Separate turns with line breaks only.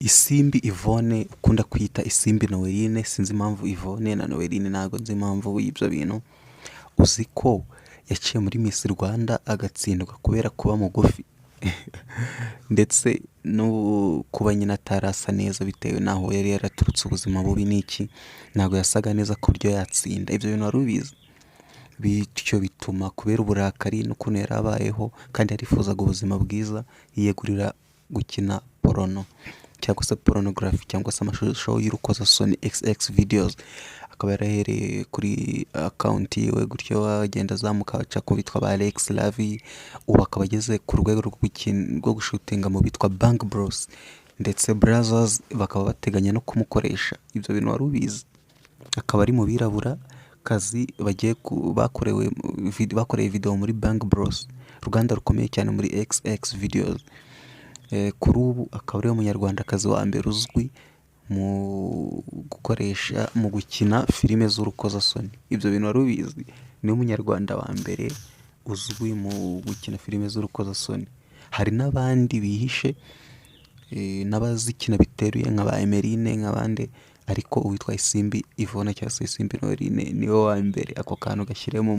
Isimbi Yvonne ukunda kwita Isimbi Noeline, sinzi impamvu Yvonne na Noeline, ntabwo nzi impamvu y'ibyo bintu. Uzi ko yaciye muri Miss Rwanda agatsindwa kubera kuba mugufi ndetse no kuba nyine atarasa neza bitewe n'aho yari yaraturutse, ubuzima bubi n'iki, ntabwo yasaga neza ku buryo yatsinda. Ibyo bintu wari ubizi? Bityo bituma kubera uburakari n'ukuntu yari abayeho kandi yarifuzaga ubuzima bwiza, yiyegurira gukina porno cyangwa se pornography cyangwa se amashusho y'urukozasoni, XX videos. Akaba yarahereye kuri account yiwe gutyo, agenda azamuka, aca ku bitwa ba Alex Lavi, ubu akaba ageze ku rwego rwo gushootinga mu bitwa Bang Bros, ndetse Brothers bakaba bateganya no kumukoresha. Ibyo bintu wari ubizi? Akaba ari mu birabura kazi bagiye bakorewe bakoreye video muri Bang Bros, uruganda rukomeye cyane muri XX videos. Kuri ubu akaba ariwe munyarwandakazi wa mbere uzwi mu gukoresha, mu gukina filime z'urukozasoni. Ibyo bintu wari ubizi? Niwe munyarwanda wa mbere uzwi mu gukina filime z'urukozasoni. Hari n'abandi bihishe n'abazikina biteruye nka ba Emeline, nk'abandi, ariko uwitwa Isimbi Yvonne cyangwa se Isimbi Noeline niwe wa mbere. Ako kantu gashyiremo.